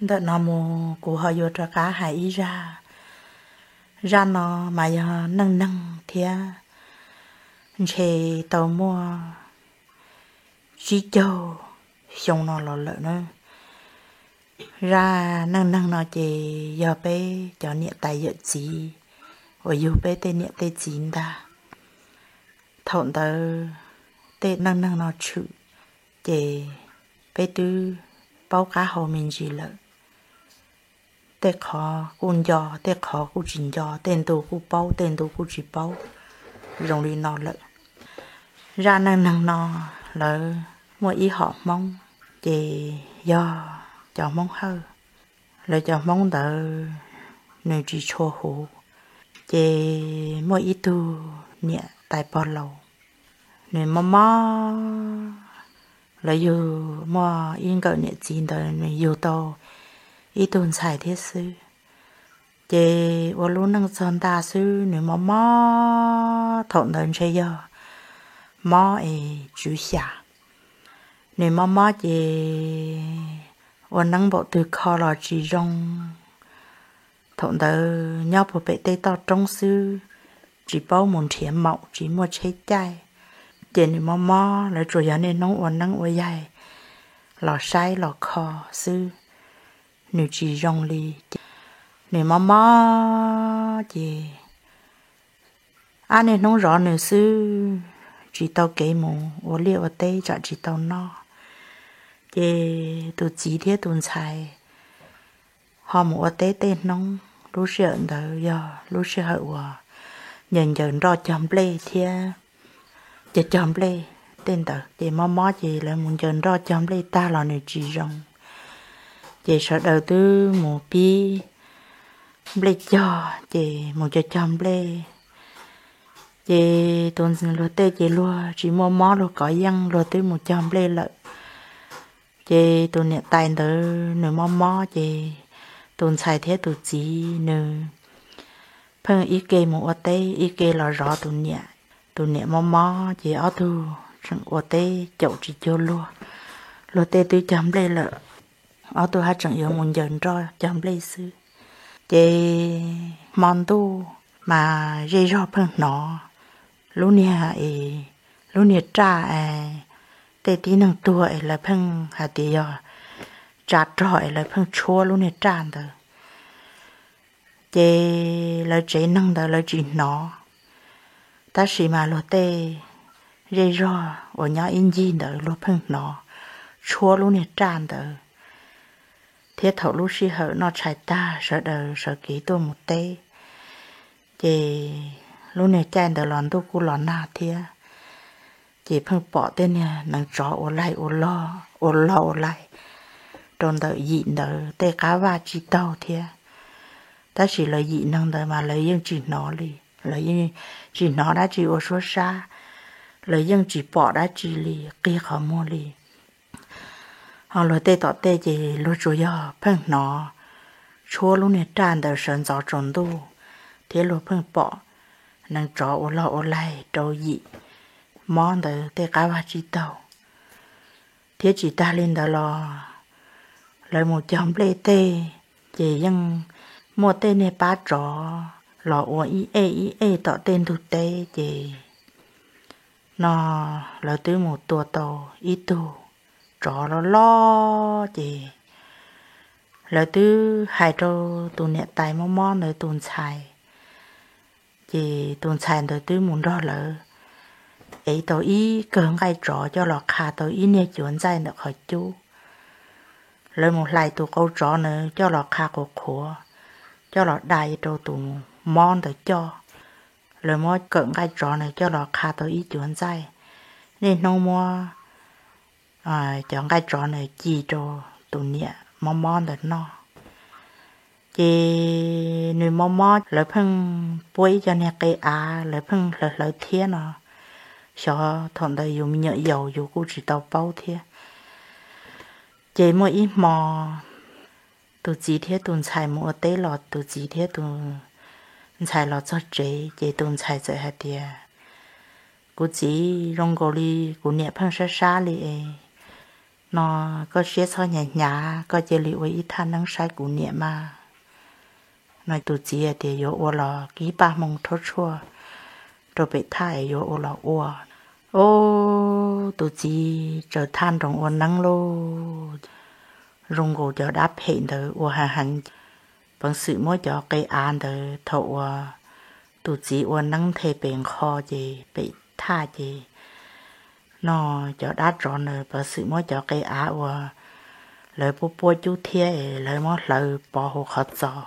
Ntawm no mus kuv ho yuav rov qab hais ib zaj. Zaj no mas yog neej neeg thiab, ntshe tau muaj tsib caug xyoo no los lawm na. Zaj neej neeg no ces yog peb cov niam tais yawm txiv uas yug peb tej niam tej txiv ntag. Thaum ntawd tej neej neeg no tshwm, ces peb twb paub qab hau me ntsis lawm. Tej qhov kuj nco, tej qhov kuj tsis nco, tej ntu kuj paub, tej ntu kuj tsis paub zoo li no lawm. Zaj neej neeg no, lawv muaj ib hom Hmoob, ces yog cov Hmoob Hawj. Lawv cov Hmoob ntawd nws tsis tshua huv, ces muaj ib tug niam tais pog laus, nws mob mob. Lawv yug muaj ib nkawm niam txiv ntawd nws yug tau ib tug ntxhais thiab xwb. Ces ua lub neej txog ntaj xwb nws mob mob, thaum ntawd ntshe yog mob es tswv xya. Nws mob mob ces ua neeb npaum twg kho los tsis zoo. Thaum ntawd nyob puag pem tej toj roob xwb, tsis paub mus nrhiav maum, tsis muaj tsheb caij. Ces nws mob mob, lawv tsuas yog niaj hnub ua neeb ua yaig los saib los kho xwb, nws tsis zoo li. Nws mob mob ces ab niaj hnub zov nws xwb, tsis tau kev mus ua liaj ua teb tsam tsis tau noj. Ces tus txiv thiab tus ntxhais ho mus ua teb tej hnub. Lub sij hawm ntawd yog lub sij hawm uas ncaws ncaws nroj cog nplej thiab, cog cog nplej tej ntawd. Ces mob mob ces lawv mus ncaws nroj cog nplej tag los nws tsis zoo. Ces sawv daws twb mus pib nplej cog, ces mus cog cog nplej. Ces tus luag tej ces luag tsis muaj mob, luag kov yeej, luag twb mus cog nplej lawm. Ces tus niam tais ntawd nws mob mob ces tus ntxhais thiab tus txiv nws pheej ib ke mus ua teb ib ke los zov tus niam. Tus niam mob mob ces ob tug tseem ua teb caum tsis cuag luag. Luag tej twb cog nplej lawm, ob tug haj tseem yuav mus ncaws nroj cog nplej xwb. Ces hmo ntuj mas zej zog pheej hnov lub niag es, lub niag raj es, tej tib neeg tuag es lawv pheej hais tias yog tsa rog es lawv pheej tshuab lub niag raj ntawd. Ces lawv tsev neeg ntawd lawv tsis hnov, tab sis mas luag tej zej zog uas nyob ib ncig ntawd luag pheej hnov tshuab lub niag raj ntawd. Thiab thaum lub sij hawm noj tshais tag sawv daws sawv kev tuaj mus teb, ces lub niag caij ntawd los ntuj kuj los nag thiab, ces pheej pom tej niag neev tsov ua laig ua log ua laig rau ntawm yim ntawd tej qab vaj tsib taug thiab. Tab sis lawv yim neeg ntawd mas lawv yeej tsis hnov li, lawv yeej tsis hnov dab tsi ua suab sab, lawv yeej tsis pom dab tsi li, qig qhov muag li. Ho luag tej tom tej ces luag tsuas yog pheej hnov tshuab lub niag raj ntawd sawv ntxov tsaus ntuj, thiab luag pheej pom neev tsov ua log ua laig rau yim mob ntawd tej qab vaj tsib taug. Thiab tsis tag li ntawd los lawv mus cog nplej tej, ces yeej muaj tej niag pab tsov los ua ib ej ib ej tom tej ntug teb. Ces no lawv twb mus tua tau ib tug tsov loj loj, ces lawv twb hais rau tus niam tais mob mob ntawd tus ntxhais. Ces tus ntxhais ntawd twb mus nrog lawv ev tau ib kawg nqaij tsov coj los qha tau ib niag cuav ntxaij ntawm qhov cub. Lawv mus hlais tus qau tsov ntawd coj los qha qhuav qhuav, coj los dai rau tus mob ntawd coj. Lawv muab kawm nqaij tsov ntawd coj los qha tau ib cuav ntxaij, niaj hnub muab cov nqaij tsov ntawd ci rau tus niam mob mob ntawd noj. Ces nws mob mob lawv pheej puab ib co niag qe av, lawv pheej hlawv hlawv thiab no. Xyov thaum ntawd yus me nyuam yaus yus kuj tsis tau paub thiab. Ces muaj ib hmo tus txiv thiab tus ntxhais mus ua teb los, tus txiv thiab tus ntxhais los txog tsev, ces tus ntxhais txawm hais tias, Kuv txiv, zoo nkaus li kuv niam pheej sab sab li es, no koj siab txhob hnyav hnyav, koj cia li ua ib thaj neeb saib kuv niam mas. No tus txiv tias yuav ua los kib paj hmoo rhaub tshuaj rau pem thaj es yuav ua los ua. Ub, tus txiv tsaws thaj nroos ua neeb lauj. Zoo nkaus cov dab phem ntawd ua heev heev, peev xwm muab cov qe av ntawd thaum uas tus txiv ua neeb nthe pem nqho ces pem thaj ces no cov dab tsov ntawd peev xwm muab cov qe av uas lawv puab puab cub thiab es lawv muab hlawv pov hauv qhov txos,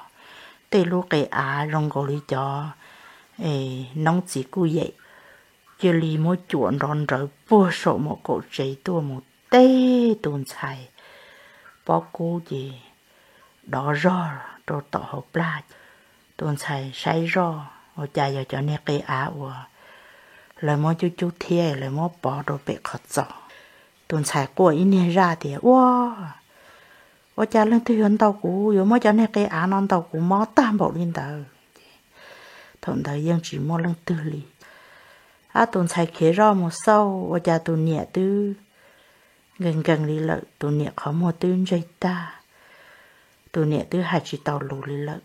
tej lub qe av zoo nkaus li cov noob txiv kuj yem, cia li muab cuam nrov nrawv puag saum mum kaum tsev tuaj mus teb tus ntxhais pob kub ces dov zog rau tom hauv plag. Tus ntxhais saib zoj ua cas yog cov niag qe av uas lawv muab cub cub thiab lawv muab pov rau pem qhov txos. Tus ntxhais quaj ib niag zaj tias, Ua, ua cas leej twg yuav ntaus kuv, yuav muab cov niag qe av no ntaus kuv mob tag npaum li ntawd? Thaum ntawd yeej tsis muaj leej twg li. Ab, tus ntxhais khiav zoj mus xauj ua cas tus niam twb nkees nkees li lawm, tus niam qhov muag twb ntseg tag, tus niam twb hais tsis tau lus li lawm.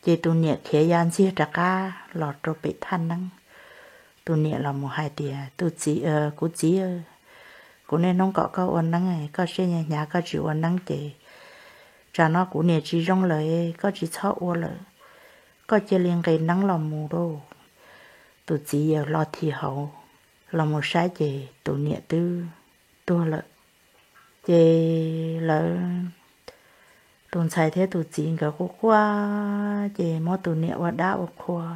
Ces tus niam khiav ya ntxiag rov qab los rau pem thaj neeb. Tus niam los mus hais tias, Tus txiv, kuv txiv, kuv niaj hnub kom koj ua neeb, koj siab hnyav hnyav koj tsis ua neeb ces tsam no kuv niam tsis zoo lawm, koj tsis txhob ua lawm, koj cia li nqis neeb los mus lauj. Tus txiv yawm hlo thim hauv los mus saib ces tus niam twb tuag lawm. Ces lawv, tus ntxhais thiab tus txiv nkawd quaj quaj ces muab tus niam ua dab ua qhua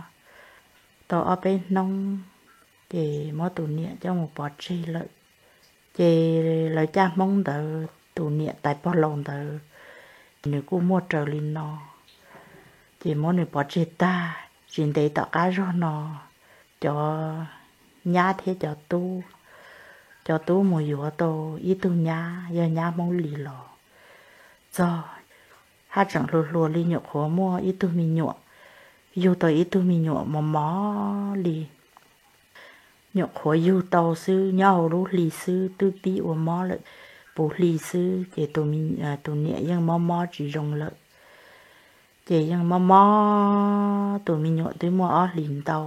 tau ob peb hnub, ces muab tus niam coj mus pov tseg lawm. Ces lawv caj hmoob ntawd tus niam tais pog laus ntawd nws kuj muaj raws li no, ces muab nws pov tseg tag. Tsis ntev tom qab zog no cov nyab thiab cov tub, cov tub mus yuav tau ib tug nyab yog nyab hmoob li los txog, haj tseem hluas hluas li nyuam qhuav muaj ib tug me nyuam, yug tau ib tug me nyuam mos mos li. Nyuam qhuav yug tau xwb, nyob hauv lub hli xwb twb pib ua mob lawm. Puv hli xwb ces tus niam yeej mob mob tsis zoo lawm. Ces yeej mob mob, tus me nyuam twb muaj ob hlis ntau,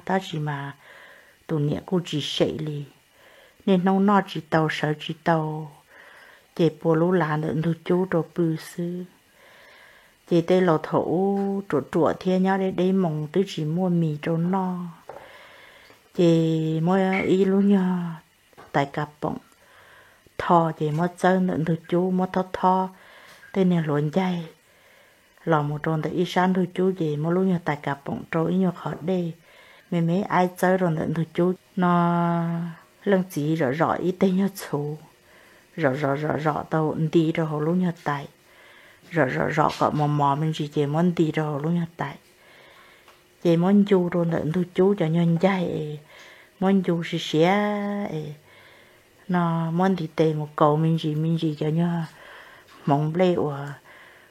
tab sis mas tus niam kuj tsis sem li. Niaj hnub noj tsis tau sawv tsis tau, ces pua lub lav ntawm ntug cub rau pw xwb. Ces tej laus thaum ub ruam ruam thiab nyob deb deb moos twb tsis muaj mis rau noj, ces muab ib lub nyuag tais kas poom tho, ces muab txawb ntawm ntug cub, muab thob thob tej niag hluav ncaig los mus rau ntawm ib sab ntug cub, ces muab lub nyuag tais kas poom rau ib nyuag qhov dej me me aib txawb rau ntawm ntug cub no. Leej txiv zom zom ib teg nyuag txhuv, zom zom zom zom tau nti rau hauv lub nyuag tais, zom zom zom kom mos mos me ntsis ces muab nti rau hauv lub nyuag tais, ces muab ncu rau ntawm ntug cub cov nyuag ncaig es muab ncu siav siav es no, muab ntiv tes mus kaus me ntsis me ntsis cov nyuag hmoov nplej uas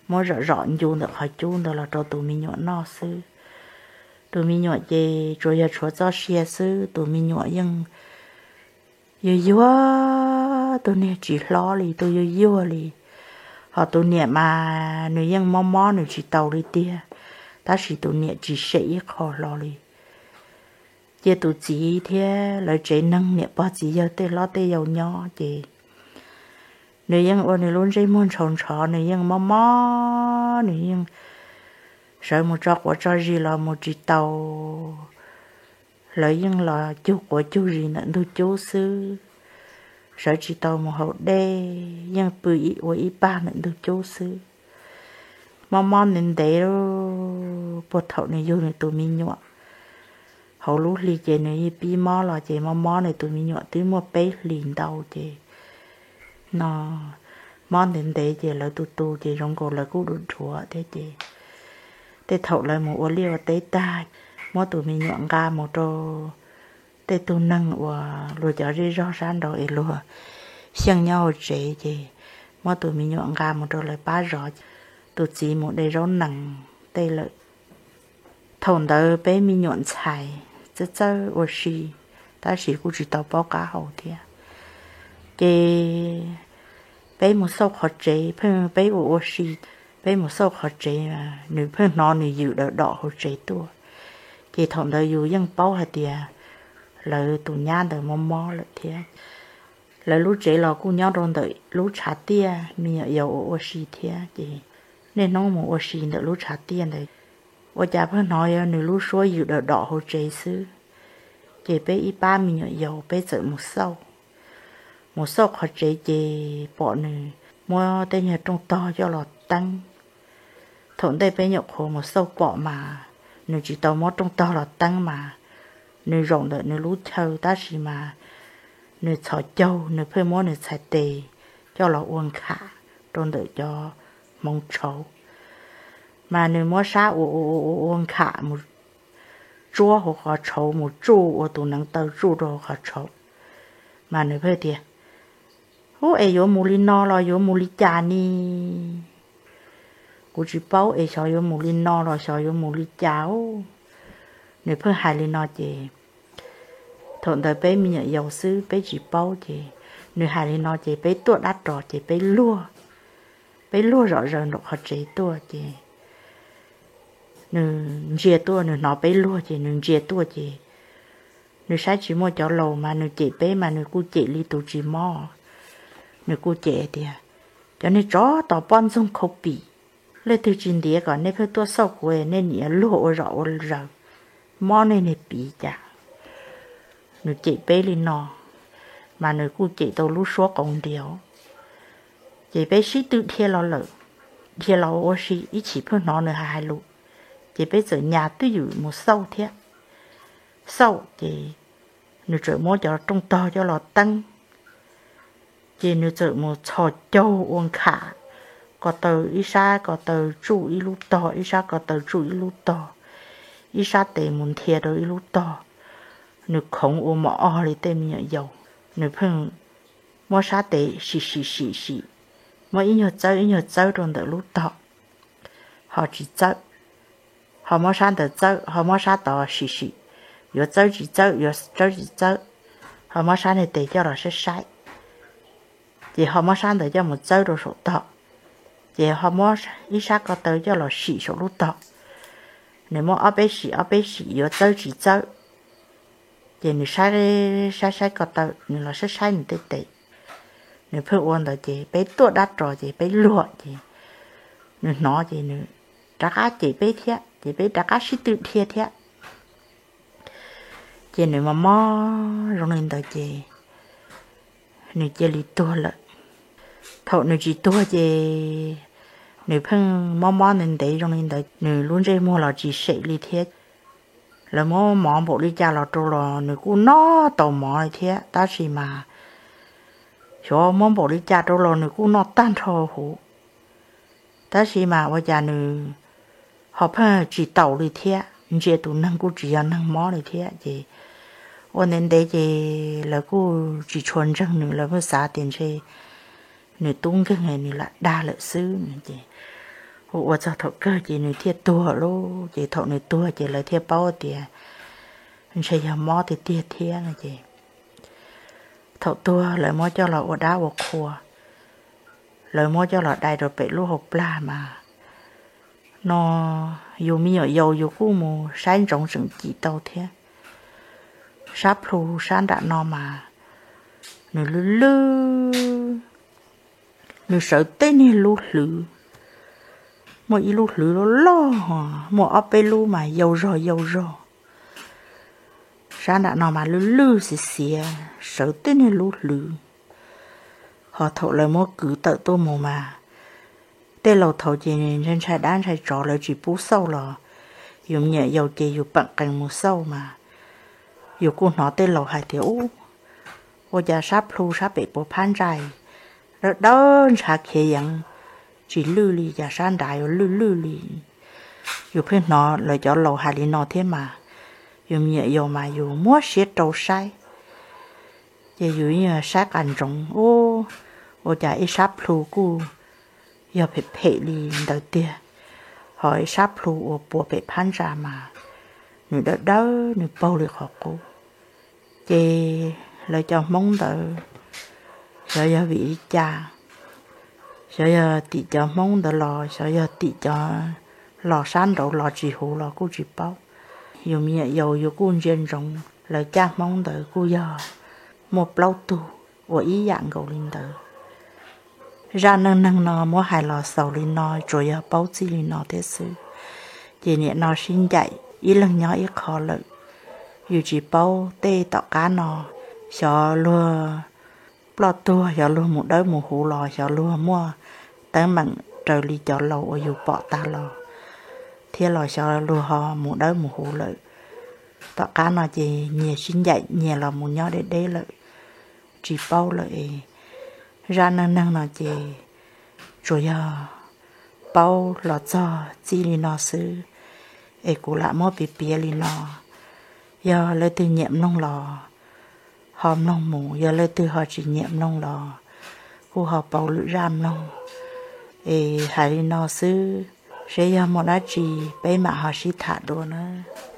muab zom zom ncu ntawm qhov cub ntawd los rau tus me nyuam noj xwb. Tus me nyuam ces tsuas yog tshuav txoj sia xwb, tus me nyuam yeej yuag yuag, tus niag tsis hlob li, tus yuag yuag li. Ho tus niam mas nws yeej mob mob nws tsis tau li tiag, tab sis tus niam tsis sem ib qho hlo li. Cia tus txiv thiab lawv tsev neeg niam pog txiv yawg tej hlob tej yau nyob ces nws yeej ua nws lub ntsej muag ntshau ntshov, nws yeej mob mob, nws yeej sawv mus tso quav tso zis los mus tsis tau. Lawv yeej los cug quav cug zis ntawm ntug cub xwb, sawv tsis tau mus haus dej, yeej pw ua ib pag ntawm ntug cub xwb. Mob mob ntev ntev, puag thaum nws yug nws tus me nyuam hauv lub hli ces nws yeej pib mob los ces mob mob, nws tus me nyuam twb muaj peb hlis ntau ces no mob ntev ntev ces lawv tus tus ces zoo nkaus lawv kuj dhuav dhuav thiab ces tej thaum lawv mus ua liaj ua teb tag, muab tus me nyuam nqa mus rau tej tug neeg uas luag cov zej zog sab nraud es luag xyeej nyob hauv tsev ces muab tus me nyuam nqa mus rau lawv pab zov. Tus txiv mus de zaub nees tej lawm. Thaum ntawd peb me nyuam ntxhais txawj txawj ua si, tab sis kuj tsis tau paub qab hau thiab. Ces peb mus xauj qhov tsev, pheej peb ua ua si, peb mus xauj qhov tsev, nws pheej hnov nws yws daws dom hauv tsev tuaj. Ces thaum ntawd yus yeej paub hais tias lawv tus nyab ntawd mob mob lawm thiab. Lawv lub tsev los kuj nyob rau ntawm lub tshav tiaj, me nyuam yaus ua ua si thiab ces niaj hnub mus ua si ntawm lub tshav tiaj ntawd. Ua cas pheej hnov yog nws lub suab yws daws dom hauv tsev xwb. Ces peb ib pab me nyuam yaus peb txawm mus xauj. Mus xauj qhov tsev ces pom nws muab tej nyuag rooj tog coj los teeb. Thaum ntej peb nyuam qhuav mus xauj pom mas nws tsis tau muab rooj tog los teeb mas nws zaum ntawm nws lub chaw tab sis mas nws txhos caug, nws pheej muab nws txhais tes coj los ua nkham rau ntawm cov hmoov tshauv. Mas nws muab sab ua ua ua ua nkham mus tsuab hauv qhov tshauv, mus tsuj ua tus neev taw tsuj rau hauv qhov tshauv. Mas nws pheej tias, Ub, es yuav mus li no los yuav mus li cas ni? Kuv tsis paub es xyov yuav mus li no los xyov yuav mus li cas. Nws pheej hais li no ces thaum ntawd peb me nyuam yaus xwb peb tsis paub ces nws hais li no ces peb tuaj dab ros ces peb luag, peb luag zom zaws nraum qhov tsev tuaj ces nws ntsia tuaj, nws hnov peb luag ces nws ntsia tuaj ces nws saib tsis muaj cov laus mas nws cem peb mas nws kuj cem li tus tsis mob. Nws kuj cem tias, Cov niag tsov tom poj ntxoog khau pim, leej twg tsis ntiav kom nej pheej tuaj xauj kuv, nej niam luag ua zom ua zaws, mob nej niag piv cas. Nws cem peb li no mas nws kuj cem tau lub suab qauv ntias. Ces peb sib tw dhia los lawm, dhia los ua si ib chim pheej hnov nws hais hais lus. Ces peb txawm nyas twj ywm mus xauj thiab. Xauj ces nws txawm muab cov rooj tog coj los teeb. Ces nws txawm mus txhos caug ua nkham, ko taw ib sab ko taw tsuj ib lub tog, ib sab ko taw tsuj ib lub tog, ib sab tes mus nthia rau ib lub tog. Nws khoov ua mos os li tej me nyuam yaus. Nws pheej muab sab tes sim sim sim sim, muab ib nyuag txawb ib nyuag txawb rau ntawm lub tog, ho tsis txawb, ho muab sab ntawd txawb, ho muab sab tod sim sim, yuav txawb tsis txawb, yuav txawb tsis txawb, ho muab sab niag tes coj los saib saib, ces ho muab sab ntawd coj mus txawb rau saum tog, ces ho muab ib sab ko taw coj los sim saum lub tog. Nws muab ob peb sim ob peb sim yuav txawb tsis txawb, ces nws saib saib saib ko taw, nws los saib saib nws tej tes. Nws pheej ua ntawd ces peb tuaj dab ros ces peb luag ces nws hnov ces nws rov qab cem peb thiab ces peb rov qab sib tw dhia thiab. Ces nws mob mob zoo li ntawd ces nws cia li tuag lawm. Thaum nws tsis tuag ces nws pheej mob mob ntev ntev zoo li ntawd, nws lub ntsej muag los tsis sem li thiab. Lawv muab mov npaum li cas los rau los nws kuj noj tau mov li thiab, tab sis mas xyov muab npaum li cas rau los nws kuj noj tag nrho huv. Tab sis mas ua cas nws ho pheej tsis taus li thiab, ntsia tus neeg kuj tsis yog neeg mob li thiab ces ua ntev ntev ces lawv kuj tsis tshua ntseeg nws, lawv kuj xav tias ntshe nws tub nkeeg nws lam dag lawm xwb no ces ua ua txog thaum kawg ces nws thiaj tuag lauj. Ces thaum nws tuag ces lawv thiaj paub tias ntshe yog mob tiag tiag thiab no ces thaum tuag lawv muab coj los ua dab ua qhua, lawv muab coj los dai rau pem lub hauv plag mas no yus me nyuam yaus yus kuj mus saib ntsoov tseem cim tau thiab. Sab plhu sab nram no mas nws lwj lwj, nws sawv tej niag lub hlwv, muaj ib lub hlwv loj loj, muaj ob peb lub mas yau zog yau zog. Sab nram no mas lwj lwj xiav xiav, sawv tej niag lub hlwv. Ho thaum lawv muab kwv tawm tuaj mus mas tej laus thaud ces ntshai ntshai dab ntshai tsov lawv tsis pub xauj los yus me nyuam yaus ces yus peem qees mus xauj mas yus kuj hnov tej laus hais tias ub, ua cas sab plhu sab pem puas phab ntsa dawb dawb ntshav khiav yeev tsis lwj li, cas sab nrad yuav lwj lwj li. Yus pheej hnov lawv cov laus hais li no thiab mas yus me nyuam yaus mas yus muab siab rau saib. Ces yus yeej saib qas ntsoov ub, ua cas ib sab plhu kuj yog phem phem li ntawd tiag, ho ib sab plhu uas puas pem phab ntsa mas nws dawb dawb nws paug li qhov qub. Ces lawv cov Hmoob ntawd Xyov yog vim li cas, xyov yog tim cov Hmoob ntawd los xyov yog tim cov los sab nraud los tsis huv los kuj tsis paub. Yus me nyuam yaus yus kuj ntsia ntsoov lawv caj Hmoob ntawd kuj yog muaj plaub tug ua ib yam nkaus li ntawd. Zaj neej neeg no muab hais los xaus li no tsuas yog paub txij li no thiab xwb. Ces nim no sib ncaim ib leeg nyob ib qho lawm. Yus tsis paub tej tom qab no xyov luag ploj tuag, xyov luag mus dawb mus huv los xyov luag muaj teeb meem raws li cov laus uas yus pom tag los thiab los xyov luag ho mus dawb mus huv lawm. Tom qab no ces nyias sib ncaim nyias los mus nyob deb deb lawm, tsis paub lawm es zaj neej neeg no ces tsuas yog paub los txog txij li no xwb. Es kuv lam muab piav piav li no, yog leej twg nyiam mloog los ho mloog mus, yog leej twg ho tsis nyiam mloog los kuj ho pauv lwm zaj mloog. Es hais li no xwb, seb yog muaj dab tsi peb mam ho sib tham dua nawb.